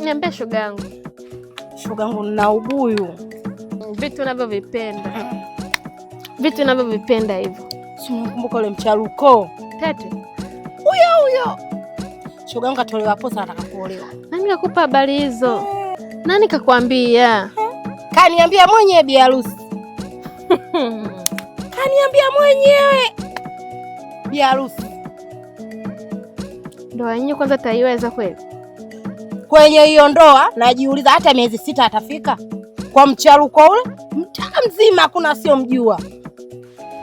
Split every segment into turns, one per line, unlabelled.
Niambie shoga yangu.
Shoga yangu, nina ubuyu.
Vitu unavyovipenda. Vitu unavyovipenda hivyo.
Si unakumbuka ule mcharuko?
Tete.
Huyo huyo. Shoga yangu katolewa posa, anataka kuolewa.
Nani kakupa habari hizo? Nani kakwambia?
Kaniambia mwenyewe bi harusi. Kaniambia mwenyewe bi harusi.
Ndoa yenyewe kwanza taiweza kweli?
Kwenye hiyo ndoa najiuliza hata miezi 6 atafika? Kwa mcharuko ule mtaa mzima hakuna asiyomjua.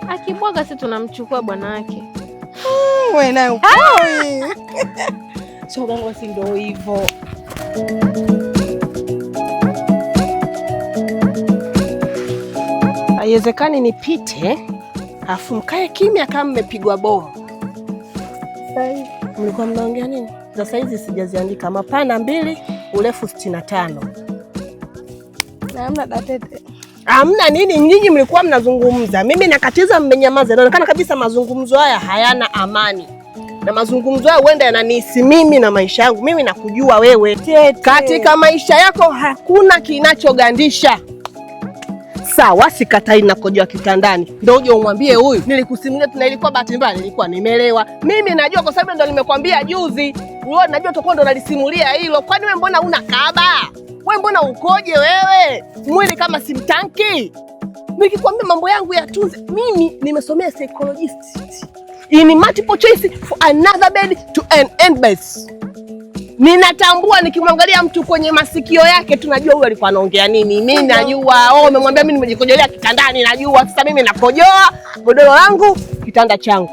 Akibwaga si tunamchukua bwana wake.
Wewe naye upoi. Shoga yangu, si ndio hivyo.
Haiwezekani nipite afu mkae kimya kama mmepigwa bomu. Mlikuwa mnaongea nini? Za saizi sijaziandika. Mapana 2, urefu 65.
Hamna datete.
Hamna nini, nyinyi mlikuwa mnazungumza, mimi nakatiza, mmenyamaza. Inaonekana kabisa mazungumzo haya hayana amani, na mazungumzo haya huenda yananihisi mimi na maisha yangu. Mimi nakujua wewe.
Tete.
Katika maisha yako hakuna kinachogandisha. Sawa, sikatai nakojoa kitandani, ndio uje umwambie huyu nilikusimulia, tuna ilikuwa bahati mbaya, nilikuwa nimelewa. Mimi najua kwa sababu ndo nimekwambia juzi. Wewe najua utakuwa ndo unalisimulia hilo. Kwani wewe mbona una kaba? Wewe mbona ukoje wewe? Mwili kama simtanki. Nikikwambia mambo yangu yatunze, mimi nimesomea psychologist. In multiple choice for another bed to an end base. Ninatambua nikimwangalia mtu kwenye masikio yake tunajua huyu alikuwa anaongea nini. Mimi najua, oh, umemwambia mimi nimejikojolea kitandani, najua. Sasa mimi nakojoa godoro langu, kitanda changu.